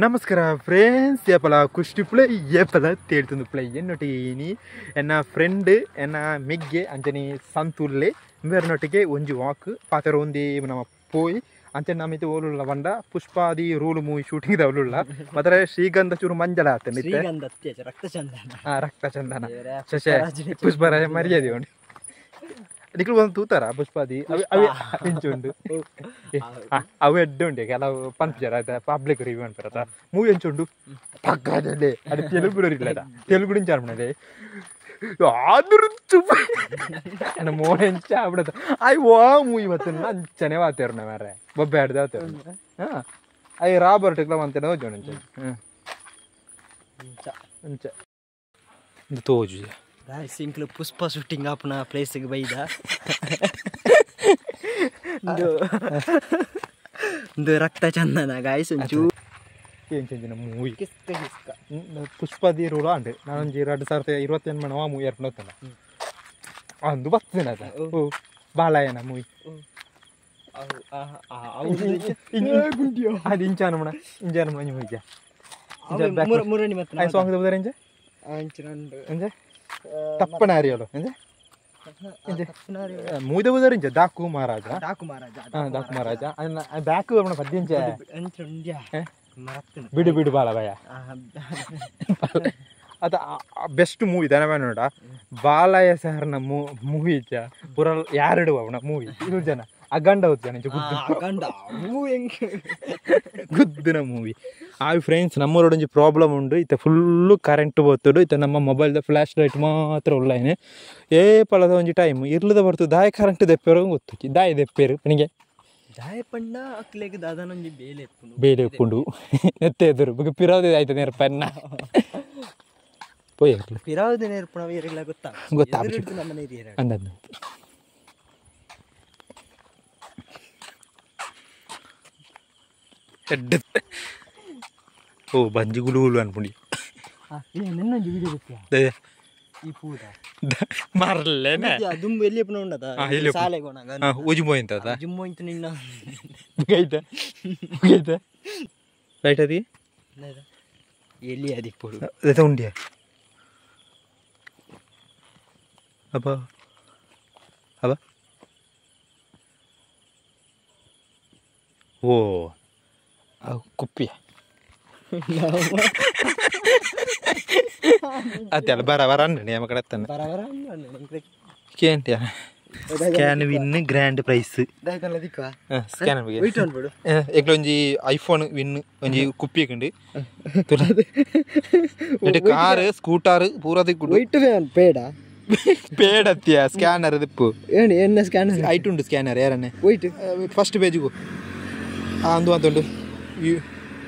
ನಮಸ್ಕಾರ ಫ್ರೆಂಡ್ಸ್, ಏಪಲ ಕುಷ್ಟಿ ಪ್ಲೇ ಏಪಲ ತೇಳ್ತಂದು ಪ್ಲೇ ಎನ್ನೊಟ್ಟಿಗೆ ಇನಿ ಎನ್ನ ಫ್ರೆಂಡ್ ಎನ್ನ ಮೆಗ್ಗೆ ಅಂಚನೆ ಸಂತುಲ್ಲೆ ಬೇರೆನೊಟ್ಟಿಗೆ ಒಂಜಿ ವಾಕ್ ಪಾತ್ರ ಒಂದಿ ನಮ್ಮ ಪೋಯಿ ಅಂಚನೆ ನಮಿತು ಓಲುಲ್ಲ ಬಂಡ ಪುಷ್ಪಾದಿ ರೂಲು ಮೂವಿ ಶೂಟಿಂಗ್ ದವಲುಲ್ಲ ಮಾತ್ರ ಶ್ರೀಗಂಧ ಚೂರು ಮಂಜಲ ಆತ ಶ್ರೀಗಂಧ ರಕ್ತಚಂದನ ರಕ್ತಚಂದನ ಶಶೆ ಪುಷ್ಪರಾಜ ಮರ್ಯಾದೆ ಉಂಟು ನಿಕ್ಲು ಒಂದು ತೂತಾರ ಪುಷ್ಪಾದಿ ಅವೆ ಇಂಚುಂಡು ಅವು ಎಡ್ಡೆ ಉಂಟು ಕೆಲವು ಪನ್ಪಿಜಾರ ಆಯ್ತಾ ಪಬ್ಲಿಕ್ ರಿವ್ಯೂ ಅನ್ಪಾರ ಮೂವಿ ಎಂಚುಂಡು ಪಕ್ಕದಲ್ಲಿ ಅದು ತೆಲುಗು ಇಲ್ಲ ತೆಲುಗು ಇಂಚಾರ್ಮಣೆ ಆದ್ರೂ ಮೋನೆ ಎಂಚ ಆಗ್ಬಿಡತ್ತ ಅಯ್ ವಾ ಮೂವಿ ಬತ್ತ ಅಂಚನೆ ವಾತೇರ್ನ ಮಾರ್ರೆ ಬೊಬ್ಬೆ ಆಡ್ದ ವಾತೇರ್ನ ಹಾಂ ಅಯ್ಯ ರಾಬರ್ಟ್ ಇಕ್ಲ ಮಂತೇನೆ ಹೋಜೋಣ ಅಂಚ ಅಂಚ ತೋಜು ಸಿಂಕ್ಲು ಪುಷ್ಪ ಶೂಟಿಂಗ್ ಆಪುನ ಪ್ಲೇಸ್ಗೆ ಬೈದ ಇಂದು ರಕ್ತ ಚಂದನ ಗಾಯ್ಸ್ ಒಂಚೂ ಏನು ಚಂದಿನ ಮೂವಿ ಪುಷ್ಪದಿ ರೂಲ ಅಂಡು ನಾನೊಂಜಿ 2028 ಮಣವ ಮೂವಿ ಏರ್ಪಂಡು ಹೋಗ್ತಾನ ಅಂದು ಬರ್ತೇನೆ ಅದ ಓ ಬಾಲಯ್ಯನ ಮೂವಿ ಅದು ಇಂಚಾನ ಮಣ ಇಂಚಾನ ಮಣ ಮೂವಿಗೆ ಸಾಂಗ್ ಬದಾರ ಇಂಚ ಇಂಚ ತಪ್ಪನ ಅರಿಯಲು ಮೂದ ಬುದರಿಂಚ ಡಾಕು ಮಹಾರಾಜ ಡಾಕು ಮಹಾರಾಜ ಡಾಕು ಮಹಾರಾಜ ಬ್ಯಾಕ್ ಪದ್ಯಂಚ ಬಿಡು ಬಿಡು ಬಾಲ ಭಯ ಅದ ಬೆಸ್ಟ್ ಮೂವಿ ದನ ನೋಡ ಬಾಲಯ್ಯ ಸರ್ನ ಮೂವಿ ಇಚ್ಚ ಪುರ ಯಾರಿಡುವ ಅವನ ಮೂವಿ ಇದು ಜನ ಅಗಂಡ ಹೋದ್ ಜನ ಗುದ್ದಿನ ಮೂವಿ ಆ ಫ್ರೆಂಡ್ಸ್ ನಮ್ಮೂರೊಂಜಿ ಪ್ರಾಬ್ಲಮ್ ಉಂಡು ಇತ್ತ ಫುಲ್ಲು ಕರೆಂಟ್ ಬೋತುಡು ಇತ್ತ ನಮ್ಮ ಮೊಬೈಲ್ದ ಫ್ಲ್ಯಾಶ್ ಲೈಟ್ ಮಾತ್ರ ಉಳ್ಳೈನೆ ಏ ಪಲದ ಒಂಜಿ ಟೈಮ್ ಇರ್ಲದ ಬರ್ತದೆ ದಾಯ ಕರೆಂಟ್ ದೆಪ್ಪೇರು ಗೊತ್ತು ದಾಯ ದೆಪ್ಪೇರು ನಿಮಗೆ ದಾಯ ಪಂಡ ಅಕ್ಲೆಗ್ ದಾದನೊಂಜಿ ಬೇಲೆ ಎಪ್ಪುಂಡು ಬೇಲೆ ಎಪ್ಪುಂಡು ನೆತ್ತೆ ಎದುರು ಬೊಕ ಪಿರಾವ್ದೆ ಆಯ್ತು ನೇರ್ಪನ್ನ ಪೋಯ್ ಪಿರಾವ್ದೆ ನೇರ್ಪುನ ಏರಿಲ್ಲ ಗೊತ್ತಾ ಗೊತ್ತಾ ನಮ್ಮ ನೇರಿಯರ ಅಂದದ್ದು ಓ ಬಂಜಿ ಗುಲು ಗುಲು ಅನ್ಪುಂಡಿ ನಿನ್ನೊಂಜಿ ವಿಡಿಯೋ ಗೊತ್ತಾ ಈ ಪೂರ ಮರ್ಲೇನೆ ದುಂಬು ಎಲ್ಲಿ ಎಪ್ಪುನ ಉಂಡದ ಸಾಲೆಗೆ ಹೋನಾಗ ಉಜುಮೋ ಇಂತದ ಜುಮ್ಮೋ ಇಂತ ನಿನ್ನ ಗೈತ ಗೈತ ರೈಟ್ ಅದಿ ಎಲ್ಲಿ ಅದಿಪ್ಪುಡು ಅದ ಉಂಡಿಯ ಅಬ್ಬ ಅಬ್ಬ ಓ ಕುಪ್ಪಿ ಅತ್ತಲ್ಲ ಬರ ಬರ ಅಣ್ಣ ನಮ್ಮ ಕಡೆ ಅತ್ತನ ಬರ ಬರ ಅಣ್ಣ ಕೇಂಟಿಯ scan win grand prize scan ಎಕ್ಲೊಂಜಿ ಐಫೋನ್ ವಿನ್ ಒಂಜಿ ಕುಪ್ಪಿ ಕಂಡು ಕಾರ್ ಸ್ಕೂಟರ್ ಪೂರ ದಿಕ್ಕು ಪೇಡ ಪೇಡತ್ತಿಯ ಸ್ಕ್ಯಾನರ್ ದಿಪ್ಪು ಏನು ಎನ್ನ ಸ್ಕ್ಯಾನರ್ ಐಟ್ ಉಂಟು ಸ್ಕ್ಯಾನರ್ ಯಾರನ್ನೇ ವೈಟ್ ಫಸ್ಟ್ ಪೇಜಿಗೂ ಅಂದು ಅಂತುಂಡು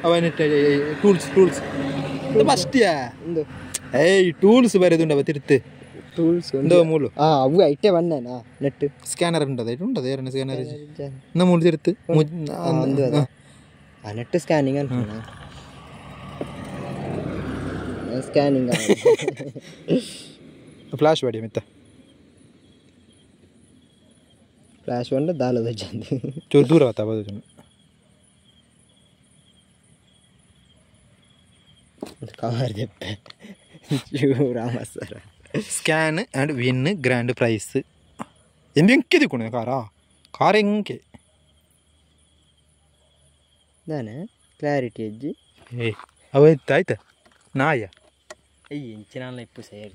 ಅವನ ಟೂಲ್ಸ್ ಟೂಲ್ಸ್ ಫಸ್ಟಿಯಾ ಏಯ್ ಟೂಲ್ಸ್ ಬರೆದುಂಡವ ತಿರ್ತು ಟೂಲ್ಸ್ ಒಂದು ಮೂಲು ಅವು ಐಟೆ ಬಂದೇನಾ ನೆಟ್ ಸ್ಕ್ಯಾನರ್ ಉಂಟದ ಐಟ್ ಉಂಟದ ಯಾರನ್ನ ಸ್ಕ್ಯಾನರ್ ಇನ್ನ ಮೂಲು ತಿರ್ತು ಒಂದು ಆ ನೆಟ್ ಸ್ಕ್ಯಾನಿಂಗ್ ಅಂತ ಸ್ಕ್ಯಾನಿಂಗ್ ಫ್ಲಾಶ್ ಬೇಡಿ ಮಿತ್ತ ಫ್ಲಾಶ್ ಬಂದ ದಾಲದ ಚಂದ ಚೂರು ದೂರ ಆತ ಬದು ಕವರ್ ದೆಪ್ಪೆ Rama sir scan and win grand prize ಎಂದು ಎಂಕೆ ದಿಕ್ಕು ಕಾರಾ ಕಾರ್ ಎಂಕೆ ದಾನೆ ಕ್ಲಾರಿಟಿ ಅಜ್ಜಿ ಏ ಅವ ಆಯ್ತಾ ನಾಯ ಅಯ್ಯ ಇಂಚಿನ ಇಪ್ಪು ಸೇರಿ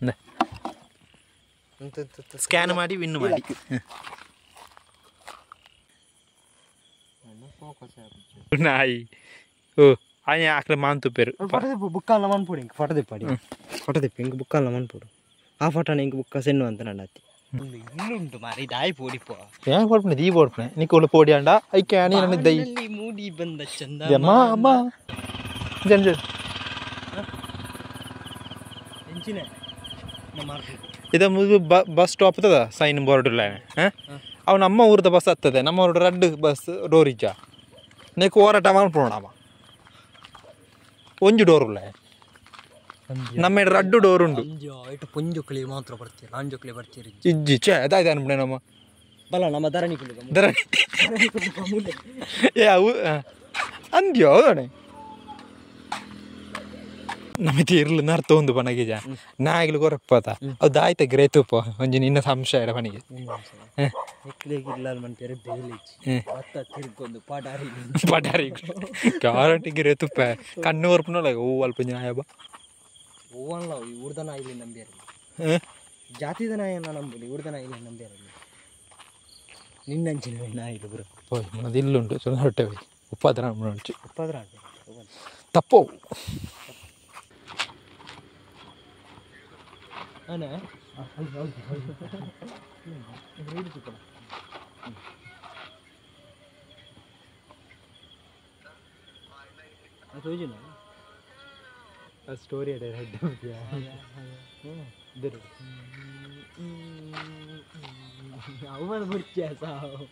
ಸ್ಕ್ಯಾನ್ ಮಾಡಿ ವಿನ್ ಮಾಡಿ ನಾಯಿ ಓ ಆಯ ಆಕಡೆ ಮಾಂತು ಪೇರು ಫೋಟೋ ದೆಪ್ಪು ಬುಕ್ಕಲ್ಲ ಮನ್ಪುಡು ಇಂಕ ಫೋಟೋ ದೆಪ್ಪಾಡಿ ಫೋಟೋ ದೆಪ್ಪು ಇಂಕ ಬುಕ್ಕಲ್ಲ ಮನ್ಪುಡು ಆ ಫೋಟೋನ ಇಂಕ ಬುಕ್ಕ ಸೆನ್ನು ಅಂತ ನಡತ್ತಿ ಇಲ್ಲುಂಟು ಮಾರಿ ದಾಯಿ ಪೋಡಿಪೋ ಏನ್ ಪೋಡ್ಪುಣೆ ದೀ ಪೋಡ್ಪುಣೆ ನಿಕೋಲು ಪೋಡಿ ಅಂಡ ಐಕೆ ಆನಿ ನನ್ನ ದೈ ಮೂಡಿ ಬಂದ ಚಂದ ಮಾಮ ಜನ್ ಜನ್ ಎಂಚಿನ ಇದು ಮುದು ಬಸ್ ಸ್ಟಾಪ್ ತದ ಸೈನ್ ಬೋರ್ಡ್ ಇಲ್ಲ ಅವು ನಮ್ಮ ಊರದ ಬಸ್ ಹತ್ತದೆ ನಮ್ಮ ಊರು ರಡ್ಡು ಬಸ್ ಡೋರ್ ಇಜ್ಜ ನೆಕ್ ಹೋರಾಟ ಮನ್ಪೋಣ ಒಂಜಿ ಡೋರ್ ಉಲ್ಲ ನಮ್ಮ ರಡ್ಡು ಡೋರ್ ಉಂಟು ಪುಂಜುಕ್ಳಿ ಮಾತ್ರ ಬರ್ತೀರ ಅಂಜುಕ್ಳಿ ಬರ್ತೀರಿ ಇಜ್ಜಿ ಛೇ ಅದಾಯ್ತು ಅನ್ಬಿಡೆ ನಮ್ಮ ಬಲ ನಮ್ಮ ಧರಣಿ ಧರಣಿ ಏ ಅವು ಅಂದ್ಯೋ ಹೌದಣೆ ನಮಗೆ ಇರ್ಲು ನರ್ತೊಂದು ಪನಗಿಜ ನಾಯಿಲು ಕೊರಪ್ಪತ ಅದು ದಾಯ್ತ ಗ್ರೇತುಪ್ಪ ಒಂಜಿ ನಿನ್ನ ಸಂಶಯ ಪನಿಗೆ. ನಿಕ್ಲೆಗ್ ಇಲ್ಲಲ್ ಮನ್ಪೇರೆ ಬೇಲೆಜ್ಜಿ ಬತ್ತ ತಿರ್ಗೊಂದು ಪಡಾರಿ. ಪಡಾರಿ ಗ್ಯಾರಂಟಿ ಗಿರೇತುಪ್ಪ ಕಣ್ಣು ಒರ್ಪುನಲ್ಲ ಓ ಅಲ್ಪ ನಾಯಬ. ಓವನ್ಲ ಊರ್ದ ನಾಯಿಲಿ ನಂಬಿಯಾರ ಜಾತಿದ ನಾಯನ್ನ ನಂಬುಲಿ ಊರ್ದ ನಾಯಿಲಿ ನಂಬಿಯಾರ ನಿನ್ನಂಚಿನ ನಾಯಿಲು ಬುರ. ಪೋಯ್ ಮನದು ಇಲ್ಲುಂಟು ಸುನ ಹೊಟ್ಟೆ ಉಪ್ಪಾದ್ರ ಉಂಟು. ಉಪ್ಪಾದ್ರ ತಪ್ಪು. ಅಣ್ಣ ತೋಜುನ ಸ್ಟೋರಿ ಅವನ ಬುರ್ಚೆ ಸಾವು.